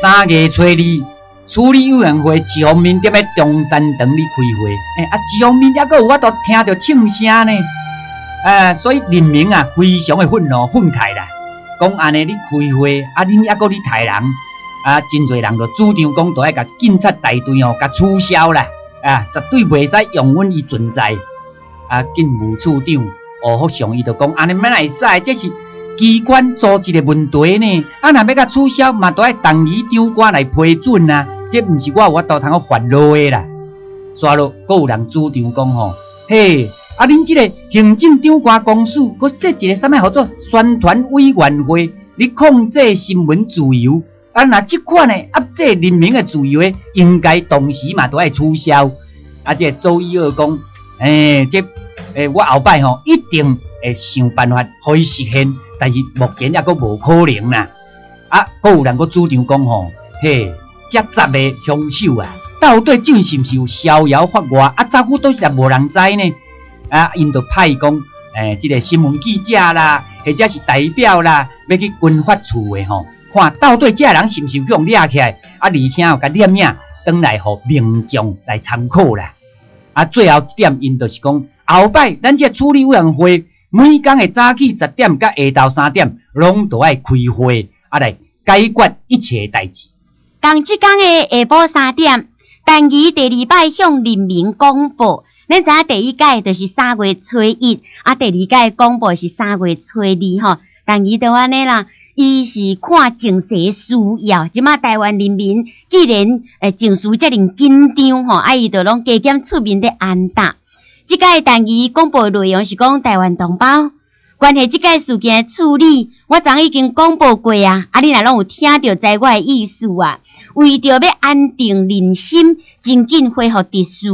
3月初2，處理委員會一方面踮咧中山堂咧開會，欸，啊，一方面猶閣有法度聽著唱聲呢，啊，所以人民啊非常的憤怒憤慨啦，講按呢你開會，啊，恁猶閣咧刣人，啊，真濟人就主張講，著愛共警察大隊吼，共取消啦，啊，絕對袂使容忍伊存在。啊，警務處長吳福祥伊就講，按呢哪會使？這是機關組織的問題呢，啊，若欲共取消嘛，著愛同意長官來批准啊，這毋是我有法度通好發落的啦。煞落，閣有人主張講吼，嘿，啊，恁這个行政長官公署閣設一个啥物號做宣傳委員會，咧控制新聞自由，啊，若這款的壓制人民的自由的，應該同時嘛著愛取消。啊，這个鄒一鍔講，欸，這欸，我後擺吼一定會想辦法予伊實現，但是目前猶閣無可能啦。啊，閣有人閣主張講吼，嘿，這十個兇手啊，到底真是毋是有逍遙法外？啊，走去佗是也無人知呢。啊，𪜶就派講，欸，這个新聞記者啦，或者是代表啦，欲去軍法處的吼，看到底這个人是毋是有去予掠起來，啊，而且有共攝影轉來予民眾來參考啦。啊，最後一點，𪜶就是講，後擺咱這處理委員會每工的早起10點佮下晝3點，攏都愛開會，啊來解決一切代誌。仝這工的下晡3點，陳儀第二擺向人民廣播。咱知影第一擺就是3月初1，啊，第二擺廣播是3月初2吼。陳儀就按呢啦，伊是看情勢需要，這馬台灣人民既然情緒遮爾緊張吼，啊，伊就攏加減出面咧安搭。這擺陳儀廣播內容是講台灣同胞，關係這擺事件的處理，我昨已經廣播過啊，啊，你若攏有聽著，知我的意思啊。為著欲安定人心，真緊恢復秩序，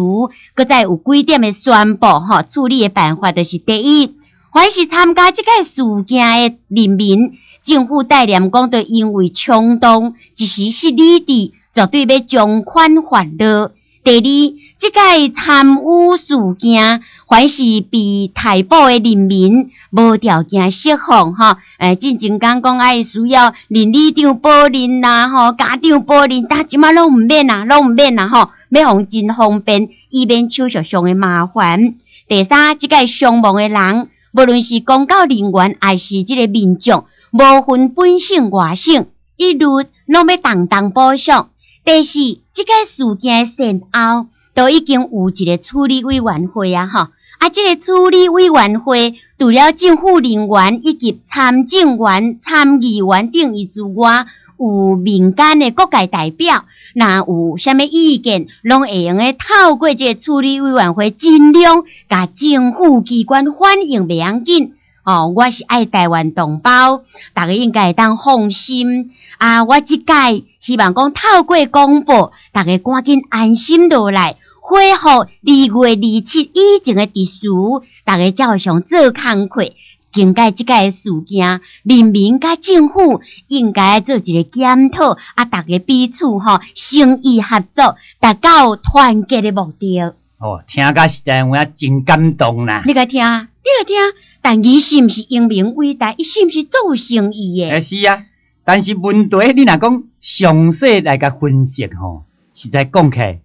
閣再有幾點的宣布吼，處理的辦法就是第一，凡是參加這個事件的人民，政府帶念講，著因為衝動一時失理智，絕對欲從寬發落。第二，這擺參與事件，凡是被逮捕的人民，無條件釋放吼。欸，進前講講愛需要鄰里長保認啦，吼，家長保認，但這馬攏毋免啦，攏毋免啦，吼，欲予真方便，以免手續上的麻煩。第三，這擺傷亡的人，無論是公教人員，抑是這个民眾，無分本省外省，一律攏欲同等補償。第四，這個事件善後都已經有一个處理委員會啊，吼，啊，這个處理委員會除了政府人員以及參政員、參議員等伊之外，有民間的各界代表，若有啥物意見，攏會用得透過這个處理委員會，盡量共政府機關反映袂要緊。哦，我是愛台灣同胞，逐家應該會當放心。啊，我這擺希望講透過廣播，逐家趕緊安心落來，恢復2月27以前的秩序，逐家才會上做工課。經過這擺事件，人民佮政府應該做一个檢討，啊，逐家彼此吼誠意合作，達到團結的目的。哦，聽甲實在有影真感動啦！你共聽，你共聽，但伊是毋是英明偉大？伊是毋是做生意的？欸，是啊，但是問題你若講詳細來共分析吼，實在講起來，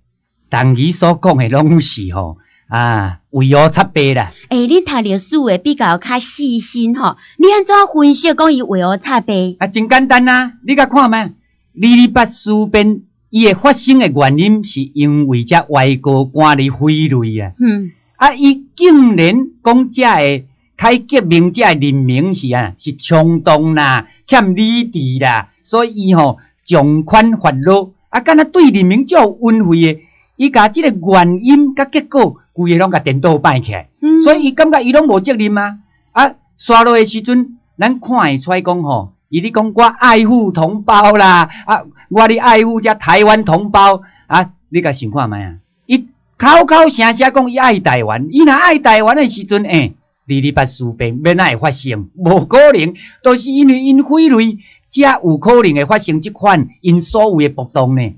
陳儀所講的攏是吼啊，為烏插白啦。欸，你讀歷史的比較較細心吼，你按怎分析講伊為烏插白？啊，真簡單啊，你共看覓？二二八事變伊會發生的原因是因為這外國官吏傀儡啊。啊，伊竟然講這个開革命這个人民是啊，是衝動啦，欠理智啦，所以伊吼從寬發落，啊，敢若對人民足有恩惠的，伊共這个原因佮結果，規个攏共顛倒擺起來。所以伊感覺伊攏無責任啊。啊，煞落的時陣，咱看會出來講吼，伊咧講我愛護同胞啦，啊，我咧愛護這台灣同胞，啊，你共想看覓啊？伊口口聲聲講伊愛台灣，伊若愛台灣的時陣，欸，二二八事變欲哪會發生？無可能，都是因為𪜶傀儡，才有可能會發生這款𪜶所謂的暴動呢。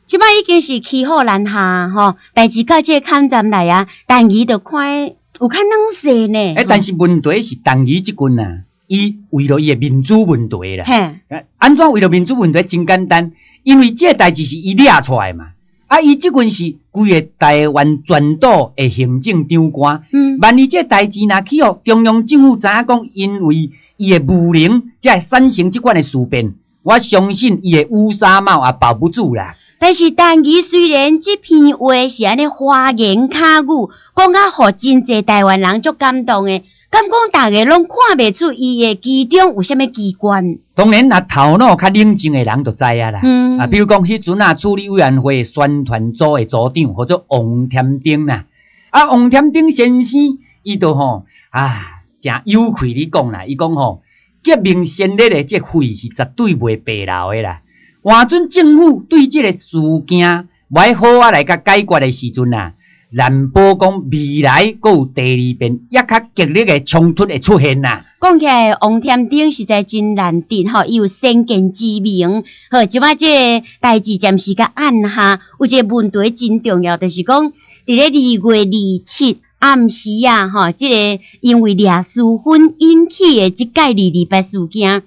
這擺已經是騎虎難下吼，代誌到這個坎站來啊，陳儀就看有較軟勢呢。欸，但是問題是陳儀這陣啊，伊為了伊的民主問題啦。按怎為了民主問題？真簡單，因為這个代誌是伊掠出來嘛，啊，伊這陣是規個台灣全島的行政長官。萬一這个代誌若去予中央政府知影講，因為伊的無能，才會產生這款的事變，我相信伊的烏紗帽也保不住啦。但是陳儀雖然這篇話是按呢花言巧語，講甲予真濟台灣人足感動的，敢講逐家攏看袂出伊的其中有啥物機關？當然，若頭腦較冷靜的人就知影啦。啊，比如講，彼陣啊，處理委員會宣傳組的組長，號做王添丁啦。啊，王添丁先生，伊就吼啊，誠有氣咧講啦，伊講吼，革命先烈的這血是絕對袂白流的啦。換準政府對這个事件無愛好仔來共解決的時陣啊，難保講未來閣有第二遍猶較激烈的衝突會出現啦。講起來，王添丁實在真難得吼，伊有先見之明。好，這擺這个代誌暫時共按下，有一個問題真重要，就是講佇咧2月27暗時啊，吼，這個因為掠私分引起的這屆二二八事件，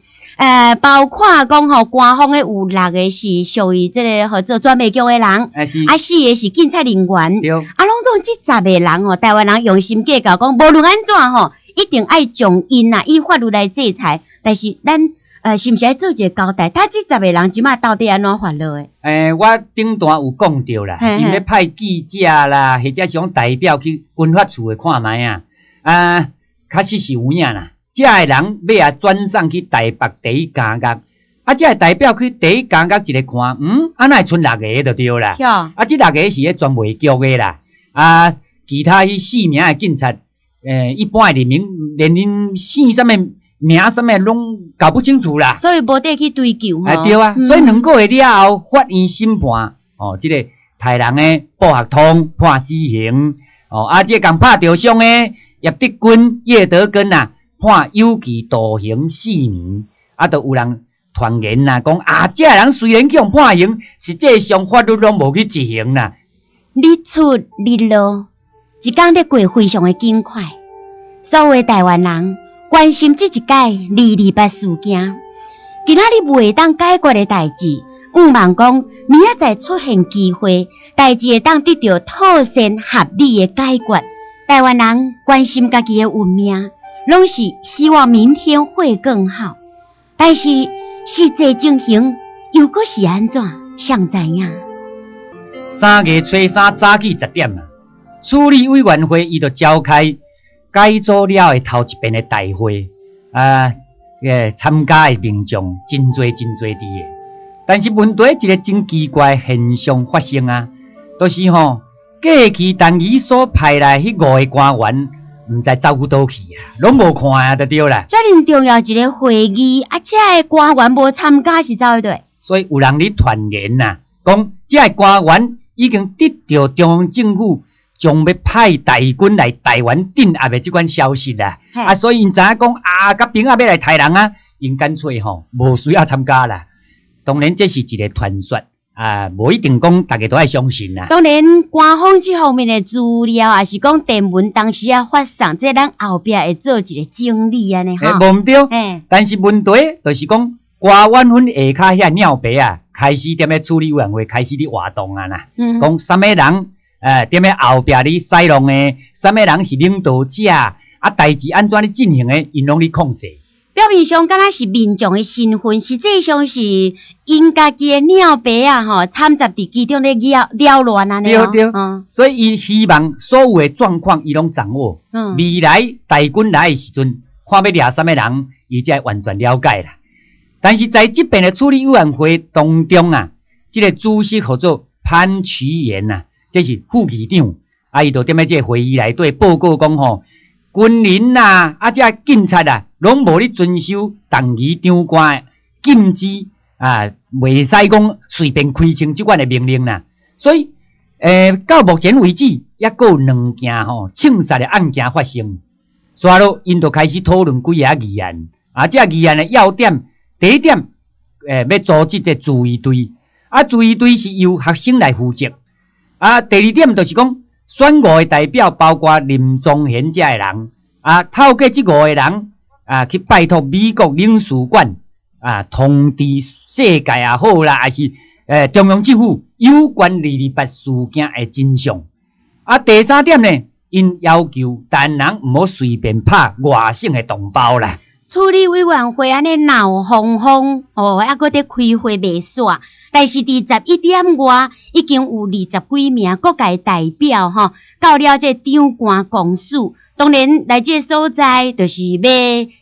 包括講吼，官方的有六個是屬於這个號做專賣局的人，啊，四個是警察人員，啊，攏總這十個人吼，台灣人用心計較，講無論按怎吼，一定愛將𪜶啊以法律來制裁。但是咱是毋是愛做一個交代？他這十個人這擺到底按怎發落的？我頂段有講著啦，𪜶欲派記者啦，或者是講代表去軍法處的看覓啊，啊，確實是有影啦。這个人欲啊轉送去台北第一監獄，啊，這个代表去第一監獄一个看，啊，哪會賰六个就對啦。啊，這六个是彼專賣局的啦，啊，其他彼四名的警察，一般的人民連𪜶姓啥物名啥物攏搞不清楚啦。所以無得去追究吼。啊，對啊，所以2個月了後，法院審判，哦，這个刣人的布學通判死刑，哦，啊，這个共拍著傷的葉德軍、葉德根啊，判有期徒刑4年，啊，就有人傳言啦，講啊，這个人雖然去予判刑，實際上法律攏無去執行啦。日出日落，一工咧過非常的緊快。所有台灣人關心這一屆二二八事件，今仔日袂當解決的代誌，向望講明仔載出現機會，代誌會當得著妥善合理的解決。台灣人關心家己的運命，攏是希望明天會更好，但是實際情形又閣是按怎？誰知影？3月初三早起10點啊，處理委員會伊就召開改組了的頭一遍的大會啊，參加的民眾真濟真濟佇的，但是問題一个真奇怪的現象發生啊，就是吼，過去陳儀所派來彼五个官員，毋知走去佗去啊，攏無看啊，就對啦。遮爾重要一个會議，啊，這个官員無參加是怎對？所以有人咧傳言啊，講這个官員已經得著中央政府將欲派大軍來台灣鎮壓的這款消息啦，啊，所以𪜶知影講啊，共兵仔欲來刣人啊，𪜶乾脆吼無需要參加啦。當然這是一个傳說。啊，無一定講逐家都愛相信啦。當然，官方這方面的資料，抑是講電文當時仔發送，這咱後壁會做一个整理按呢吼。無毋對，但是問題就是講，歌苑分下跤遐鳥白啊，開始踮咧處理委員會開始咧活動啊啦。講啥物人，踮咧後壁咧使弄的，啥物人是領導者，啊，代誌按怎咧進行的，𪜶攏咧控制。表面上敢若是民眾的身份，實際上是𪜶家己的鳥爸仔吼，摻雜佇其中咧擾擾亂按呢。對對，所以伊希望所有的狀況伊攏掌握。未來大軍來的時陣，看欲掠啥物人，伊才會完全了解啦。但是在這遍的處理委員會當中啊，這个主席號做潘衢言啊，這是副議長，啊，伊就踮咧這个會議內底報告講吼，軍人啊，啊，這警察啊，攏無咧遵守陳儀長官禁止啊，袂使講隨便開槍這款的命令啦。所以，到目前為止，猶閣有兩件吼槍殺的案件發生。煞落𪜶就開始討論幾个議案，啊，這議案的要點，第一點，欲組織這自衛隊，啊，自衛隊是由學生來負責。啊，第二點就是講，選五个代表，包括林宗賢這个人，啊，透過這五個人，啊，去拜託美國領事館，啊，通知世界也好啦，抑是中央政府有關二二八事件的真相。啊，第三點呢，𪜶要求台灣人毋好隨便拍外省的同胞啦。處理委員會按呢鬧哄哄，哦，猶閣佇開會袂煞。但是佇11點外，已經有20幾名各界代表吼，到了這長官公署。當然來這個所在，就是欲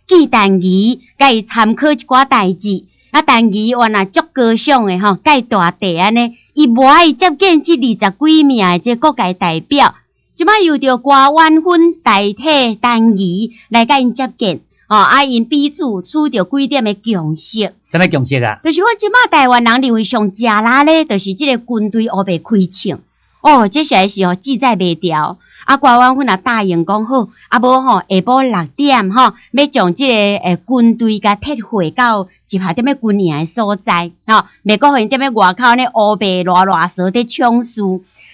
見陳儀，共伊參考一寡代誌。啊，陳儀原來足高尚的吼，蓋大地按呢，伊無愛接見這20幾名的這各界代表。這擺由著郭婉芬代替陳儀來共𪜶接見。哦，啊，𪜶彼此取著幾點的共識。啥物共識啊？就是講這擺台灣人認為上食力咧，就是這个軍隊烏白開槍。哦，這實在是吼志在袂牢。啊，郭婉芬也答應講好，啊無吼下晡6點吼，欲將這个軍隊共撤回到集合踮咧軍營的所在，吼，袂閣予𪜶踮咧外口呢烏白賴賴趖佇衝事。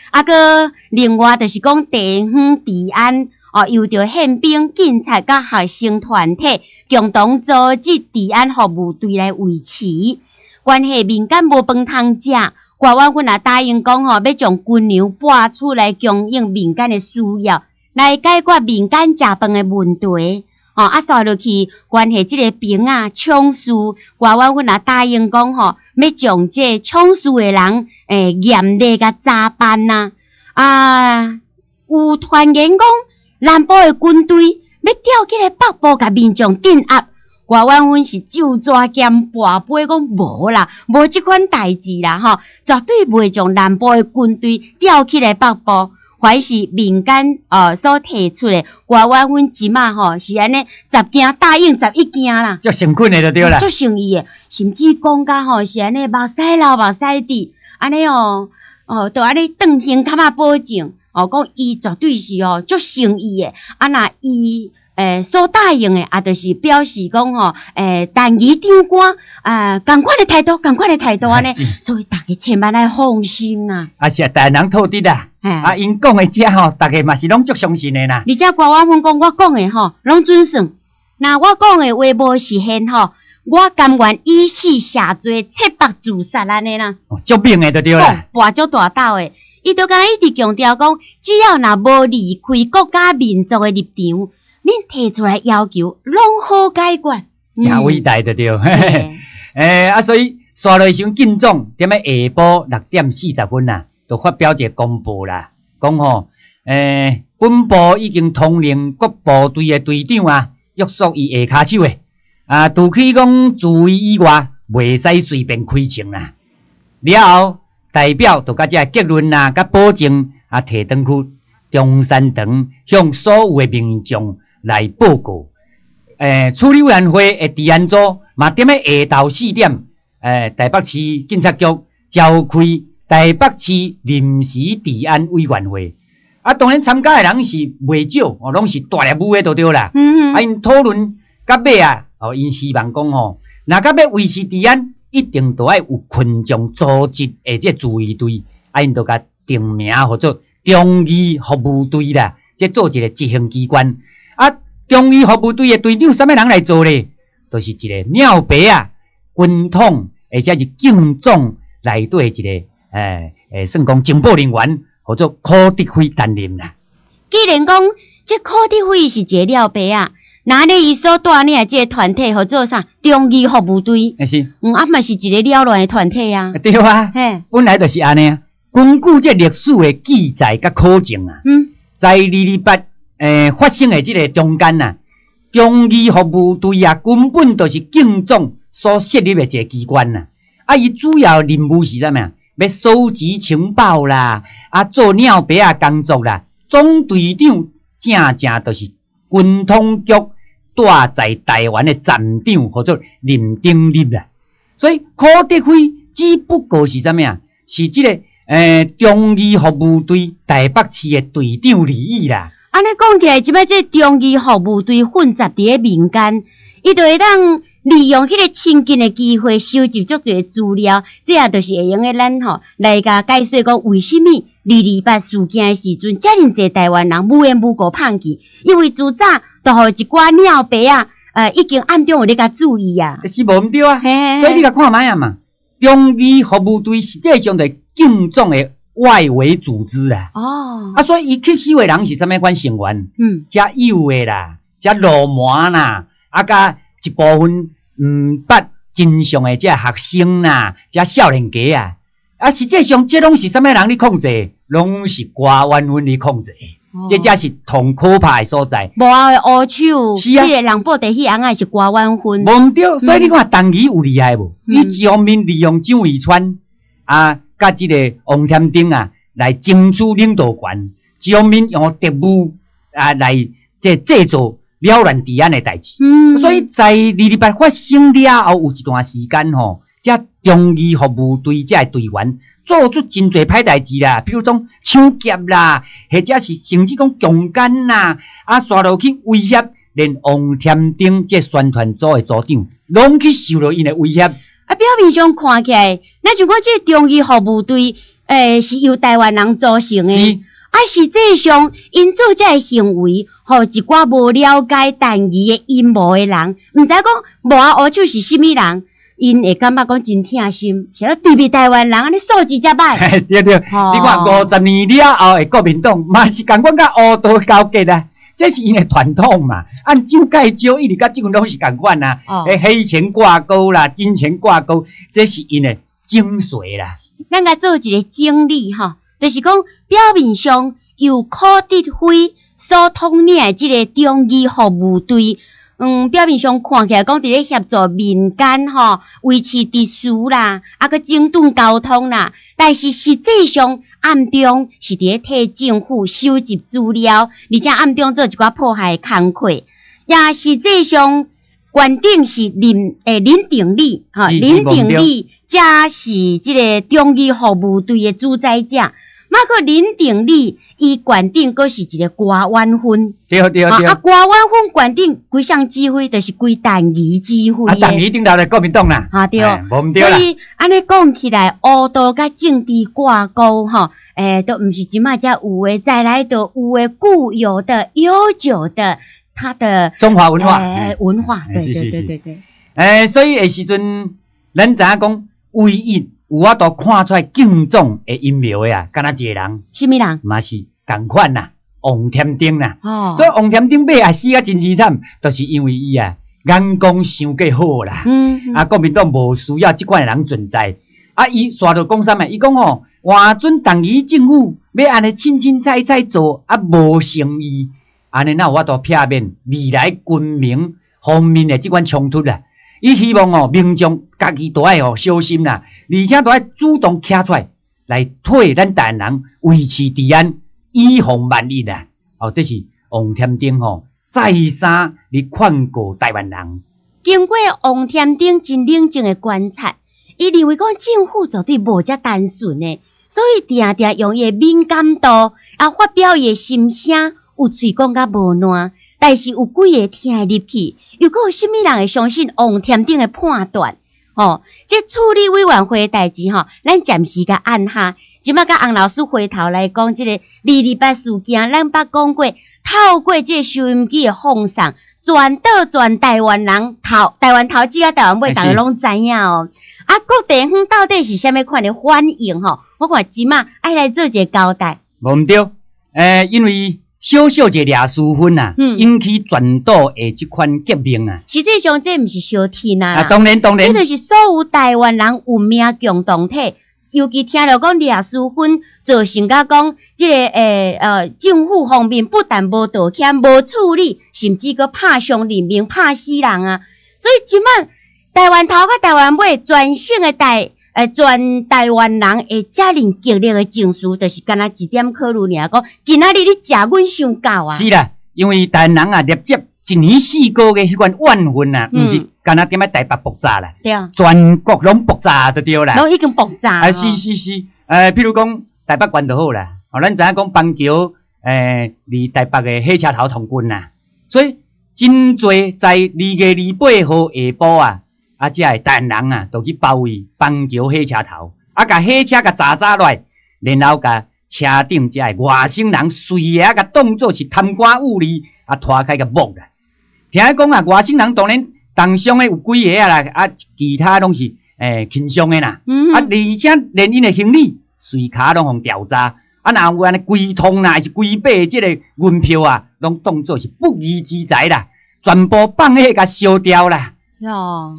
啊，閣另外就是講地方治安。哦，由著憲兵、警察佮學生團體共同組織治安服務隊來維持。關係民間無飯通食，郭婉芬也答應講吼，欲將軍糧撥出來供應民間的需要，來解決民間食飯的問題。吼，啊，煞落去關係這个兵仔搶事，郭婉芬也答應講吼，欲將這搶事的人，嚴厲共查辦啊。啊，有傳言講，南部的軍隊欲調起來北部共民眾鎮壓，郭婉芬是就紙兼跋杯講無啦，無這款代誌啦吼，絕對袂將南部的軍隊調起來北部。凡是民間所提出的，郭婉芬這馬吼是按呢十件答應11件啦，足誠懇的就對啦，足誠意的，甚至講甲吼是按呢目屎流目屎滴，按呢哦哦，就按呢斷胸坎仔保證。哦，講伊絕對是哦足誠意的，啊若伊所答應的，啊就是表示講吼，陳儀長官啊，仝款的態度，仝款的態度按呢，所以逐家千萬愛放心啊。啊是啊，台灣人透直啊，啊𪜶講的這吼，逐家嘛是攏足相信的啦。而且郭婉芬講，我講的吼，攏準算。若我講的話無實現吼，我甘願以死謝罪，切腹自殺按呢啦。哦，足猛的就對啦。跋足大斗的。伊就敢若一直強調講，只要若無離開國家民族的立場，恁提出來要求攏好解決。誠偉大就對。啊，所以煞落去時陣，靳總踮咧下晡6點40分啊，就發表一个公報啦，講吼，本部已經通令各部隊的隊長啊，約束伊下跤手的，啊，除去講自衛以外，袂使隨便開槍啦。了後，代表就共這个結論啊，共保證啊，提轉去中山堂向所有的民眾來報告。處理委員會的治安組嘛，踮咧下晝4點，台北市警察局召開台北市臨時治安委員會。啊，當然參加的人是袂少，哦，攏是大粒舞的就對啦。啊，𪜶討論到尾啊，哦，𪜶希望講吼，若閣欲維持治安，一定都愛有群眾組織的這自衛隊，啊，𪜶就共定名號做忠義服務隊啦，這做一个執行機關。啊，忠義服務隊的隊長啥物人來做咧？就是一个鳥白仔，軍統，而且是警總內底一个，算講情報人員，號做柯德輝擔任啦。既然講這柯德輝是一个鳥白仔，那按呢伊所帶領的這个團體號做啥？忠義服務隊。是。啊嘛是一个繚亂的團體啊。對啊。本來就是按呢啊。根據這歷史的記載佮考證啊，在228發生的這个中間啊，忠義服務隊啊，根本就是警總所設立的一个機關啊。啊，伊主要任務是啥物啊？欲搜集情報啦，啊，做鳥白仔工作啦。總隊長正正就是軍統局蹛在台灣的站長，號做林鼎立啦。所以柯德輝只不過是啥物啊？是這个忠義服務隊台北市的隊長而已啦。按呢講起來，這擺這忠義服務隊混雜佇咧民間，伊就會當利用彼个親近的機會收集足濟資料，這也就是會用得咱吼來共解說講為啥物228事件的時陣，遮爾濟台灣人無緣無故放棄，因為自早就予一寡鳥白仔，已經暗中有咧共注意啊。是無毋對啊，所以你來看覓啊嘛。忠義服務隊實際上就是警總的外圍組織啊。啊，所以伊吸收的人是啥物款成員？遮有的啦，遮流氓啦，啊，佮一部分毋捌真相的這學生啦，遮少年家啊。啊，實際上這攏是啥物人咧控制？攏是歌婉芬咧控制。這才是同可怕的所在。幕後的烏手，這個人布袋戲翁仔是歌婉芬。無毋對，所以你看陳儀有厲害無？伊一方面利用蔣渭川啊，佮這个王添燈啊，來爭取領導權；一方面用特務啊來這製造擾亂治安的代誌。所以在228發生了後，有一段時間吼，這忠義服務隊這个隊員做出真濟歹代誌啦，比如講搶劫啦，或者是甚至講強姦啦，啊，煞落去威脅，連王添燈這宣傳組的組長，攏去受著𪜶的威脅。啊，表面上看起來，咱就講這個忠義服務隊，是由台灣人組成的。啊，實際上，𪜶做這个行為，予一寡無了解陳儀的陰謀的人，毋知講幕後烏手是啥物人。𪜶會感覺講真疼心，是啊，對面台灣人按呢素質遮歹。對對，你看50年了後的國民黨嘛是仝款佮烏道勾結啊，這是𪜶的傳統嘛。按蔣介石一直到這陣攏是仝款啊，黑錢掛鈎啦，金錢掛鈎，這是𪜶的精髓啦。咱來做一个整理吼，就是講表面上由柯德輝所統領的這个忠義服務隊。表面上看起來講佇咧協助民間吼維持秩序啦，啊，閣整頓交通啦，但是實際上暗中是佇咧替政府收集資料，而且暗中做一寡破壞的工課。也實際上，決定是林鼎立，吼，林鼎立才是這个忠義服務隊的主宰者。嘛閣林鼎立，伊決定閣是一个歌婉芬。啊，歌婉芬決定規項指揮，就是歸陳儀指揮。啊，陳儀頂頭就國民黨啦。啊，對。無毋對啦。所以按呢講起來，烏道佮政治掛鈎，吼，都毋是這擺才有的，再來就有的固有的、悠久的，它的中華文化。文化，對對對對對。所以彼時陣，咱知影講，唯一有法度看出來警總的陰謀的啊，敢若一个人，啥物人？嘛是仝款啦，王添燈啦。所以王添燈尾也死啊真凄慘，就是因為伊啊眼光傷過好啦。啊，國民黨無需要這款的人存在。啊，伊煞就講啥物？伊講吼，換準陳儀政府欲按呢凊凊彩彩做，啊無誠意，按呢哪有法度避免未來軍民方面的這款衝突啦？伊希望哦，民眾家己都愛哦小心啦，而且都愛主動徛出來來替咱台灣人維持治安，以防萬一啦。哦，這是王添燈吼再三佇勸告台灣人。經過王添燈真冷靜的觀察，伊認為講政府絕對無遮單純的，所以定定用伊的敏感度啊發表伊的心聲，有喙講甲無爛。但是有幾个聽會入去，又閣有啥物人會相信王添燈的判斷？吼，這處理委員會的代誌吼，咱暫時共按下。這擺佮洪老師回頭來講，這个228事件，咱捌講過，透過這个收音機的放送，全島全台灣人頭，台灣頭至啊台灣尾，逐家攏知影哦。啊，各地方到底是啥物款的反應？吼，我看這擺愛來做一个交代。無毋對，因為小小一个掠私分啊，引起全島的這款革命啊。實際上這毋是相天啊。啊，當然當然。這就是所有台灣人文明共同體，尤其聽著講掠私分，造成甲講這个政府方面不但無道歉、無處理，甚至閣拍傷人命、拍死人啊。所以這擺台灣頭佮台灣尾，全省的全台灣人會遮爾激烈的情緒，就是干焦一點考慮爾，講今仔日你食阮傷夠啊！是啦，因為台灣人啊，立即一年4個月彼款怨恨啊，毋是干焦踮咧台北爆炸啦，全國攏爆炸就對啦，攏已經爆炸。啊，是是是，譬如講台北縣就好啦，哦，咱知影講板橋，離台北的火車頭同近啦，所以真濟在2月28號下晡啊。啊！這个台灣人啊，就去包圍板橋火車頭，啊，共火車共砸砸落來，然後共車頂這个外省人隨個啊，共當做是貪官污吏，啊，拖開共剝啦。聽講啊，外省人當然重傷的有幾个啊啦，啊，其他攏是輕鬆的啦。啊，而且連𪜶的行李隨跤攏予調查，啊，若有按呢幾通啦，還是幾百這个銀票啊，攏當做是不義之財啦，全部放火共燒掉啦。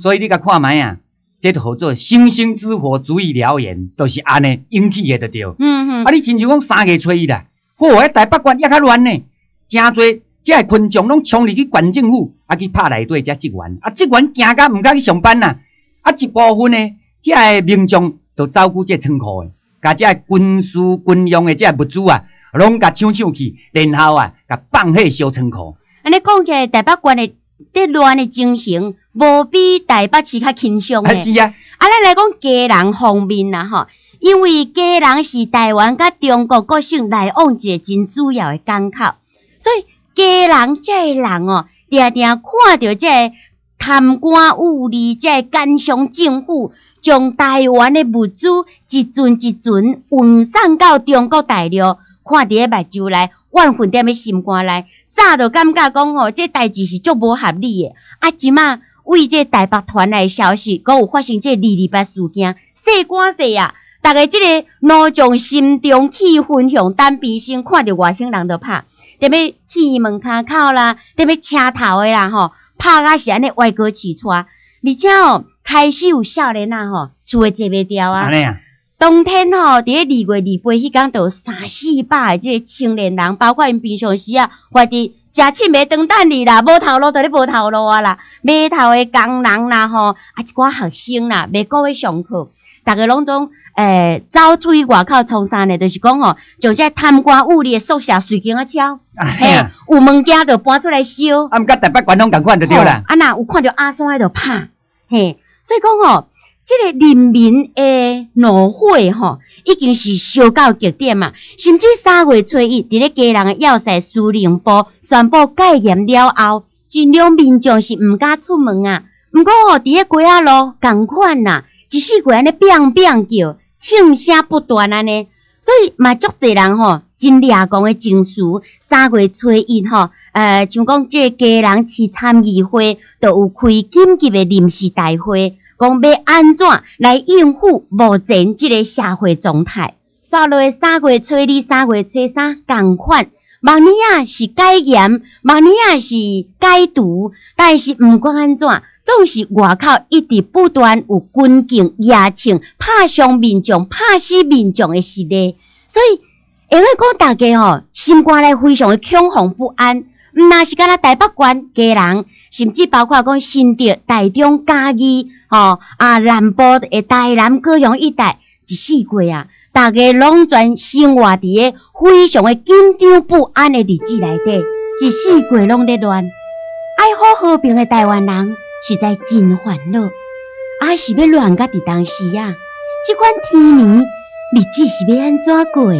所以你共看覓啊，這就號做星星之火足以燎原，就是按呢引起的就對。啊，你親像講三月初一啦，好，彼台北縣猶較亂呢，誠濟這个群眾攏衝入去縣政府，啊去拍內底這職員，啊職員驚甲毋敢去上班啦。啊一部分呢，這个民眾就走去這個倉庫的，共這个軍事軍用的這个物資啊，攏共搶搶去，然後啊，共放火燒倉庫。按呢講起來，台北縣的佇亂的情形，無比台北市較輕鬆的。啊是啊。啊，咱來講基隆方面啦吼，因為基隆是台灣佮中國各省來往一個真主要的港口，所以基隆這个人哦，定定看著這个貪官污吏、這个奸商政府，將台灣的物資一船一船運送到中國大陸，看佇咧目睭內，怨恨踮咧心肝內，早就感覺講吼，這代誌是足無合理的。啊，這馬為這台北傳來的消息，閣有發生這228事件，細趕細啊！逐家這个奴將心中氣憤向膽邊生，看著外省人就拍，踮咧戲門跤口啦，踮咧車頭的啦吼，拍甲是按呢歪哥起掣，而且哦，開始有少年仔吼，厝會坐袂牢啊。按呢啊。當天吼，佇咧2月28彼工，就有三四百个這个青年人，包括𪜶平常時啊，懷佇食凊的長等哩啦，無頭路就咧無頭路啊啦，碼頭的工人啦吼，啊一寡學生啦，袂顧欲上課，逐家攏總走出去外口創啥呢？就是講吼，將這貪官污吏的宿舍隨間仔敲，嘿，有物件就搬出來燒。啊，毋佮台北縣攏仝款就對啦。啊，若有看著阿山就拍，嘿，所以講吼，這个人民的怒火吼，已經是燒到極點嘛。甚至3月初一，佇咧基隆的要塞司令部宣布戒嚴了後，真量民眾是毋敢出門啊。毋過吼，佇咧街仔路仝款啦，一四季按呢變變叫，槍聲不斷按呢，所以嘛足濟人吼，真掠狂的情緒。三月初一吼，像講這个基隆市參議會，就有開緊急的臨時大會。講欲按怎來應付目前這个社會狀態？煞落三月初二、3月初三仝款，目年仔是解嚴，目年仔是解除，但是毋管按怎，總是外口一直不斷有軍警夜槍拍傷民眾、拍死民眾的實例，所以會使講大家吼心肝內非常的恐慌不安。毋若是干焦台北縣基隆，甚至包括講新竹、台中、嘉義，吼啊南部的台南、高雄一帶，一四季啊，大家攏全生活佇个非常的緊張不安的日子內底，一四季攏咧亂。愛好和平的台灣人實在真煩惱，啊是欲亂甲佇當時啊，這款天年日子是欲按怎過？